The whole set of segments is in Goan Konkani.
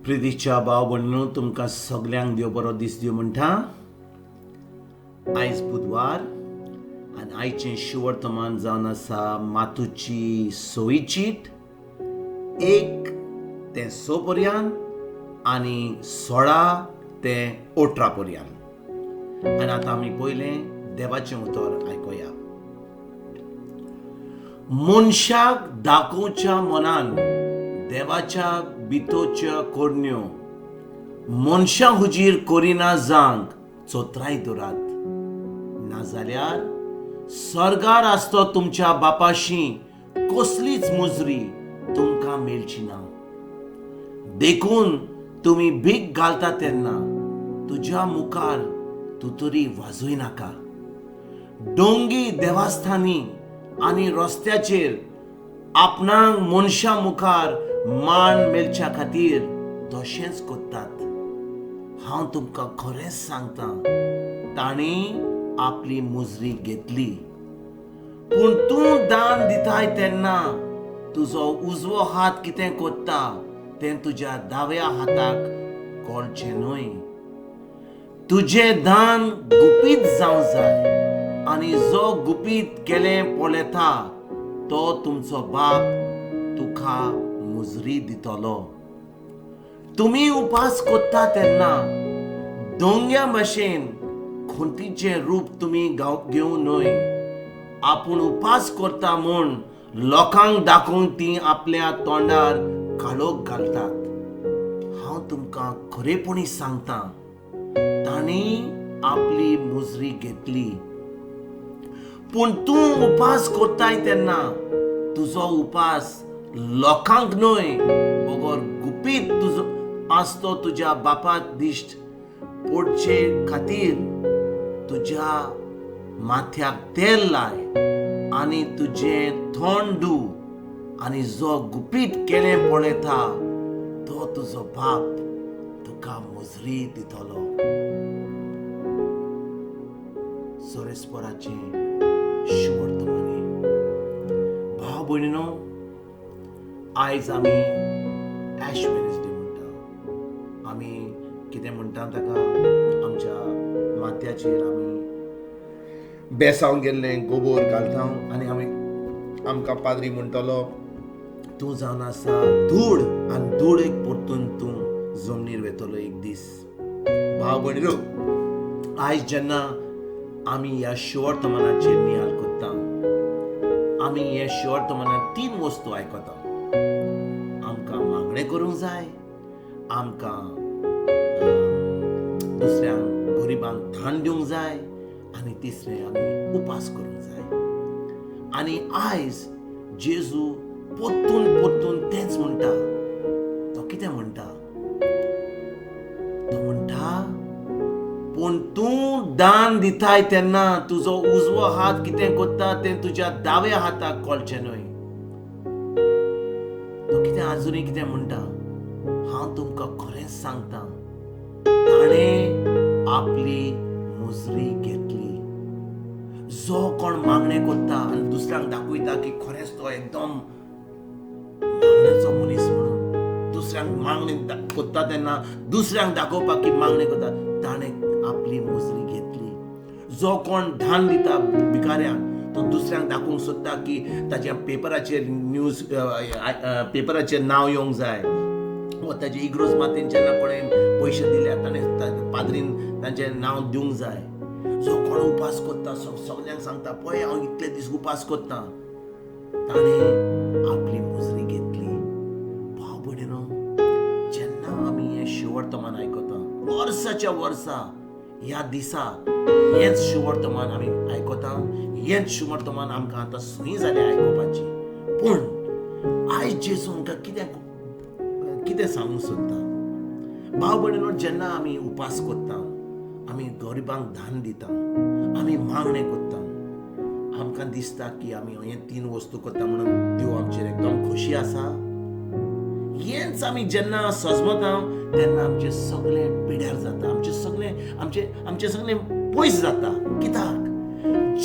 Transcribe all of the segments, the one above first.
प्रितीच्या भाव भयणीनो, तुमकां सगल्यांक देव बरो दीस दिवं म्हणटा. आयज बुधवार आनी आयचें शिवर्तमान जावन आसा मातूची सोयी चीट 1 ते 6 पर्यंत आनी 16 ते 18 पर्यंत. आनी आतां आमी पयलें देवाचें उतर आयकुया. मनशाक दाखोवच्या मनान देवाच्या भितोच्या करण्यो मनशां हुजीर करिना जावंक चोत्राय दवरात, नाजाल्यार सर्गार आसतो तुमच्या बापाशी कसलीच मुजरी तुमकां मेळची ना. देखून तुमी भीक घालता तेन्ना तुज्या मुखार तूं तरी वाजय नाका. डोंगी देवस्थानी आनी रस्त्याचेर आपणाक मनशां मुखार मान मेळच्या खातीर तशेंच करतात. हांव तुमकां खरेंच सांगता, तांणी आपली मुजरी घेतली. पूण तूं दान दिताय तेन्ना तुजो उजवो हात कितें करता तें तुज्या दाव्या हाताक कळचें न्हय. तुजें दान गुपीत जावंक जाय आनी जो गुपीत केलें पळयता तो तुमचो बाप तुका मुजरी दितलो. तुमी उपास करता तेन्ना दोंग्या भशेन खुंटीचें रूप तुमी घेवं न्हय. आपूण उपास करता म्हूण लोकांक दाखोवंक ती आपल्या तोंडार काळोख घालतात. हांव तुमकां खरेपणी सांगता, तांणी आपली मुजरी घेतली. पूण तूं उपास करताय तेन्ना तुजो उपास लोकांक न्हय बगर गुपीत तुजो आसतो तुज्या बापाक दिश्ट पडचे खातीर तुज्या माथ्याक तेल लाय आनी तुजें तोंड धू, आनी जो गुपीत केलें पळयता तो तुजो बाप तुका मुजरी दितलो. सोरेस्पराचें शुवर्तमानी. भाव भयणीनो, आयज आमी एश वेनसडे म्हणटा. आमी कितें म्हणटा ताका, आमच्या माथ्याचेर आमी बेसांव गेल्लें गोबोर घालता आनी आमी आमकां पाद्री म्हणटलो, तूं जावन आसा धूळ आनी धूळ एक परतून तूं जमनीर वेतलो एक दीस. भाव भयणीनो, आयज जेन्ना आमी ह्या शिवर्तमानाचेर नियाळ करता, आमी हे शिवर्तमानात 3 वस्तू आयकता. आमकां मागणें करूंक जाय, आमकां दुसऱ्यांक गरिबांक थाण दिवंक जाय, आनी तिसरें आमी उपास करूंक जाय. आनी आयज जेजू परतून परतून तेंच म्हणटा. तो कितें म्हणटा? तो म्हणटा, पूण तूं दान दिताय तेन्ना तुजो उजवो हात कितें करता तें तुज्या दाव्या हाताक कळचें न्हय. तो कितें आजुनूय कितें म्हणटा? हांव तुमकां खरेंच सांगता, ताणें आपली मुजरी घेतली. जो कोण मागणें करता आनी दुसऱ्यांक दाखयता की खरेंच तो एकदम मागण्याचो मनीस म्हणून, दुसऱ्यांक मागणी करता तेन्ना दुसऱ्यांक दाखोवपाक की मागणी करता, ताणें आपली मुजरी घेतली. जो कोण धान दिता भिकाऱ्यांक, तो दुसऱ्यांक दाखोवंक सोदता की ताच्या पेपराचेर न्यूज पेपराचेर नांव येवंक जाय, वा ताजे इग्रोज मातेन जेन्ना कोणें पयशे दिल्या ताणें पाद्रीन तांचें नांव दिवंक जाय. जो कोण उपास करता सगल्यांक सांगता, पळय हांव इतले दीस उपास करता, ताणें आपली मुजरी घेतली. भाव भयणीनो, जेन्ना आमी हें शिवर्तमान आयकता, वर्साच्या वर्सा ह्या दिसा हेंच शिवर्तमान आमी आयकता, हेंच शिवर्तमान आमकां आतां सुय जालें आयकुपाची. पूण आयज जेजू आमकां कितें कितें सांगूंक सोदता? भाव भयणीनो, जेन्ना आमी उपास करता, आमी गरिबांक दान दिता, आमी मागणें करता, आमकां दिसता की आमी हें 3 वस्तू करता म्हणून देव आमचेर एकदम खोशी आसा. हेंच आमी जेन्ना सजमता तेन्ना आमचें सगळें पिड्यार जाता, आमचें सगळें आमचें आमचें सगळें पयस जाता. कित्याक?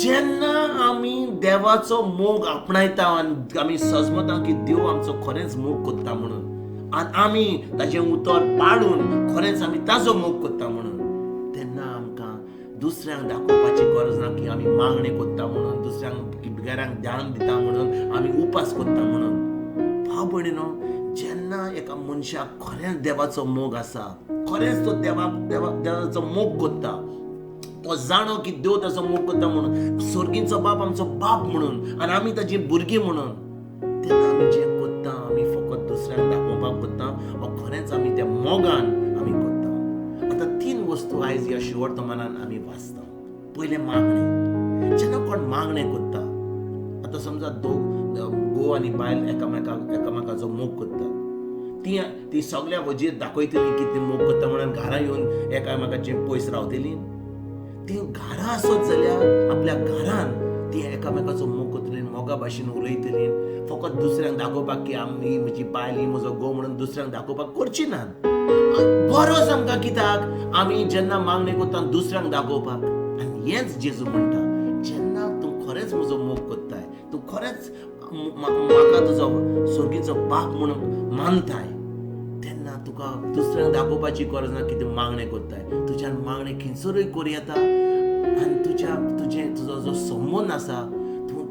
जेन्ना आमी देवाचो मोग आपणायता आनी आमी सजमता की देव आमचो खरेंच मोग करता म्हणून, आनी आमी ताजें उतर पाळून खरेंच आमी ताजो मोग करता म्हणून, तेन्ना आमकां दुसऱ्यांक दाखोवपाची गरज ना की आमी मागणें करता म्हणून, दुसऱ्यांक बिगारांक ध्यान दिता म्हणून, आमी उपास करता म्हणून. भाव भयणीनो, जेन्ना एका मनशाक खरेंच देवाचो मोग आसा, खरेंच तो देवाचो मोग करता, तो जाणो की देव ताचो मोग करता म्हणून, स्वर्गीचो बाप आमचो बाप म्हणून आनी आमी ताजी भुरगीं म्हणून, तेन्ना आमी जें करता आमी फकत दुसऱ्यांक दाखोवपाक करता वा खरेंच आमी त्या मोगान आमी करता. आतां तीन वस्तू आयज ह्या शिवर्तमानान आमी वाचता. पयलें मागणें. जेन्ना कोण मागणें करता, आतां समजा घोव आनी बायल एकामेकाचो मोग करतात, ती सगळ्या वजीर दाखयतली की ती मोग करता म्हणून घरा येवन एकामेकाचे पयस रावतली. ती घरा आसत जाल्यार आपल्या घरान ती एकामेकाचो मोग करतली, मोगा भाशेन उलयतली, फकत दुसऱ्यांक दाखोवपाक की आमी म्हजी बायल ही म्हजो घोव म्हणून दुसऱ्यांक दाखोवपाक करची ना. गरज आमकां कित्याक? आमी जेन्ना मागणी करता दुसऱ्यांक दाखोवपाक. आनी हेंच जेजू म्हणटा, जेन्ना तूं खरेंच म्हजो मोग करताय, तूं खरेंच म्हाका तुजो स्वर्गीचो बाप म्हणून मानताय, तेन्ना तुका दुसऱ्यांक दाखोवपाची गरज ना की तूं मागणें करताय. तुज्यान मागणें खंयसरूय करूं येता आनी तुजो जो संबंद आसा तूं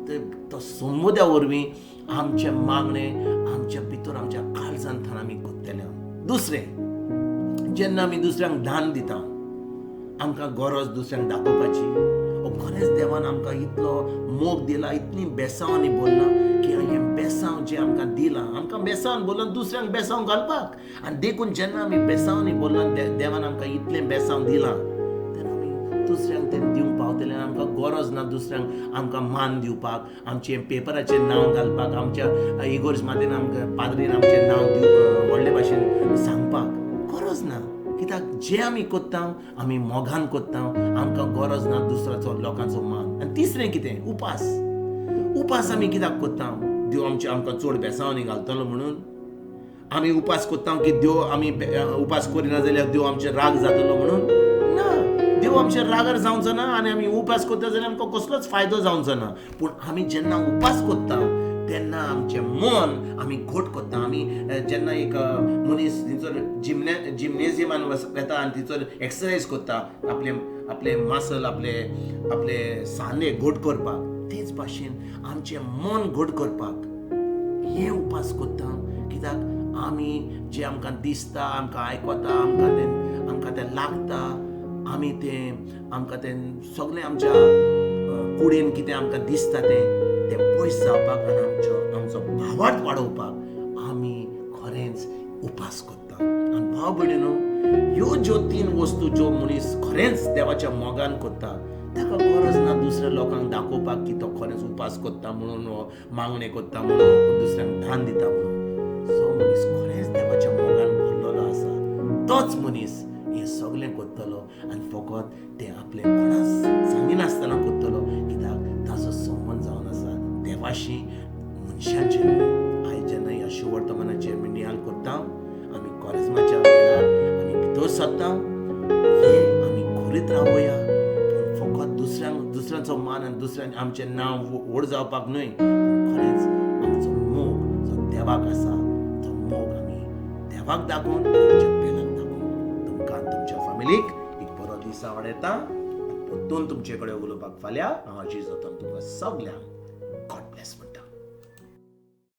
तो संबंदा वरवीं आमचें मागणें आमच्या भितर आमच्या काळजान थान आमी करतले. दुसरें, जेन्ना आमी दुसऱ्यांक दान दिता, आमकां गरज दुसऱ्यांक दाखोवपाची. खरेंच देवान आमकां इतलो मोग दिला, इतली बेसांवांनी बोल्लां की हें बेसांव जें आमकां दिलां, आमकां बेसांवान बोल्लां दुसऱ्यांक बेसांव घालपाक. आनी देखून जेन्ना आमी बेसांवांनी बोल्लां, देवान आमकां इतलें बेसांव दिलां, तेन्ना आमी दुसऱ्यांक तें दिवंक पावतलें. आमकां गरज ना दुसऱ्यांक आमकां मान दिवपाक, आमचें पेपराचेर नांव घालपाक, आमच्या इगोर्ज मातेन आमकां पाद्रीन आमचें नांव व्हडले भाशेन सांगपाक गरज ना. कित्याक जें आमी करता आमी मोगान करता, आमकां गरज ना दुसऱ्याचो लोकांचो मान. आनी तिसरें कितें? उपास. उपास आमी कित्याक करता? देव आमकां चड बेसांवांनी घालतलो म्हणून आमी उपास करता की देव आमी उपास करिना जाल्यार देव आमचेर राग जातलो म्हणून? ना, देव आमचेर रागार जावचो ना आनी आमी उपास करता जाल्यार आमकां कसलोच फायदो जावचो ना. पूण आमी जेन्ना उपास करता तेन्ना आमचें मन आमी घट करता. आमी जेन्ना एक मनीस थंयसर जिमनेजियमान वता आनी थंयसर एक्सरसायज करता, आपले आपले मासल आपले आपले सांदे घट करपाक, तेच भाशेन आमचें मन घट करपाक हे उपास करता. कित्याक आमी जें आमकां दिसता, आमकां आयकता, आमकां तें लागता, आमी तें आमकां तें सगळें आमच्या कुडीन कितें आमकां दिसता तें तें पयस जावपाक आनी आमचो भावार्थ वाडोवपाक आमी खरेंच उपास करता. आनी भाव भयणीनो, ह्यो ज्यो तीन वस्तू ज्यो मनीस खरेंच देवाच्या मोगान करता, ताका गरज ना दुसऱ्या लोकांक दाखोवपाक की तो खरेंच उपास करता म्हणून, मागणें करता म्हणून, दुसऱ्यांक दान दिता म्हणून. जो मनीस खरेंच देवाच्या मोगान भरलेलो आसा तोच मनीस हें सगळें करतलो आनी फकत तें आपलें कोणाक सांगिनासतना करतलो. कित्याक ताचो संबंद जावन आसा देवाशी, मनशाचे. आयज जेन्ना ह्या शुवर्तमानाचेर आमी नियाळ करता, आमी कॉरेज्माच्या वेळार आमी भितर सरता, हें आमी करीत रावया. पूण फकत दुसऱ्यांचो मान आनी दुसऱ्यांक आमचें नांव व्हड जावपाक न्हय, पूण खरेंच आमचो मोग जो देवाक आसा तो मोग आमी देवाक दाखोवन आमच्या पेलाक दाखोवन तुमकां तुमच्या फॅमिलीक एक बरो दीस आवडटा. परतून तुमचे कडेन उलोवपाक फाल्यां हांव अजीज जाता. तुमकां सगल्यांक गॉड ब्लेस म्हणटा.